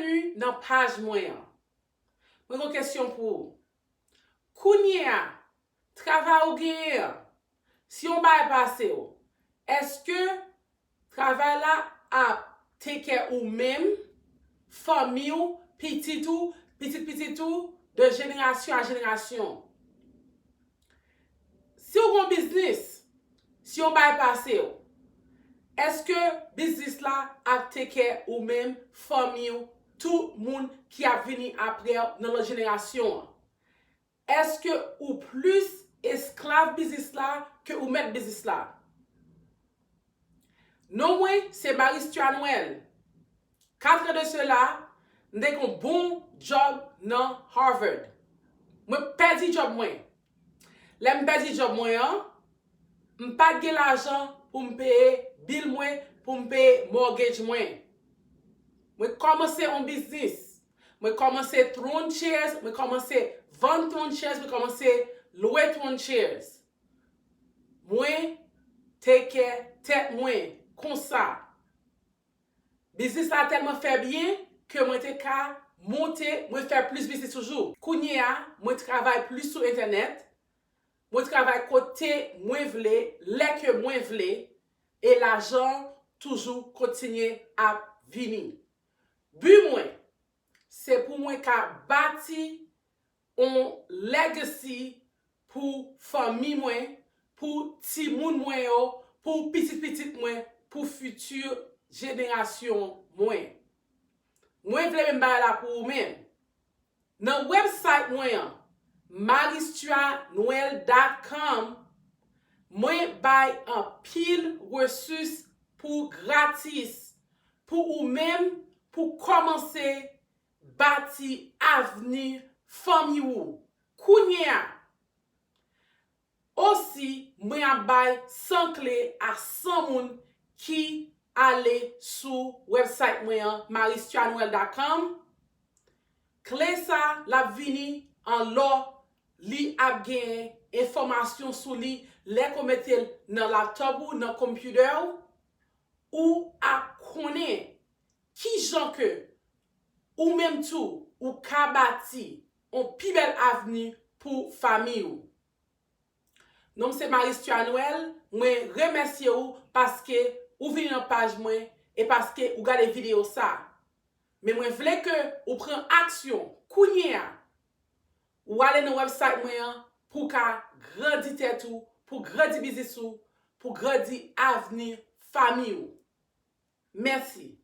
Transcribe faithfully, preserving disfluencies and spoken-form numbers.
Byenveni nan paj mwen an. Mwen gen yon kesyon pou ou. Kounye a, travay ou genyen an, si yon bagay pase w, èske travay la ap take care ou menm, fanmi w, pitit ou, pitit pitit ou, de jenerasyon a jenerasyon? Si w gen yon biznis, si yon bagay pase w, èske biznis la ap take care ou menm, fanmi w, tout moun ki ap vini apre w nan lòt jenerasyon an? Èske ou plis esklav biznis la ke ou mèt biznis la? Non mwen se Maristua Noël. Kat an de sela, m te gen yon bon djòb nan Harvard. Mwen pèdi djòb mwen. Lè m pèdi djòb mwen an, m pa t gen lajan pou m peye bil mwen, pou m peye mortgage mwen. Mwen kòmanse yon biznis. Mwen kòmanse throne chairs, mwen kòmanse vann throne chairs, mwen kòmanse lwe throne chairs. Mwen take care tèt mwen konsa. Biznis la tèlman fè byen ke mwen te ka monte, mwen fè plis biznis toujou. Kounye a, mwen travay plis sou entènèt, mwen travay kote mwen vle, lè ke mwen vle, e lajan toujou kontinye ap vini. Bi mwen, se pou mwen ka bati yon legacy pou fanmi mwen, pou timoun mwen yo, pou pitit pitit mwen, pou fiti jenerasyon mwen. Mwen vle menm bagay la pou ou menm. Nan website mwen an, maristuanoel dot com, mwen bay anpil resous pou gratis, pou ou menm, pou kòmanse bati avni fanmi ou kounye a. Osi, mwen ap bay san kle a san moun ki ale sou website mwen an, maristuanoel dot com. Kle sa, l ap vini an lò, li ap gen enfòmasyon sou li lè ke w mete l nan laptop ou, nan konpitè w, ou ap konnen kijan ke ou menm tou, ou ka bati yon pi bèl avni pou fanmi ou. Non m se Maristua Noël, mwen remèsye ou paske ou vini nan paj mwen e paske ou gade videyo sa. Men mwen vle ke ou pran aksyon kounye a. Ou ale nan website mwen an pou w ka grandi tèt ou, pou grandi biznis ou, pou grandi avni fanmi ou. Mèsi.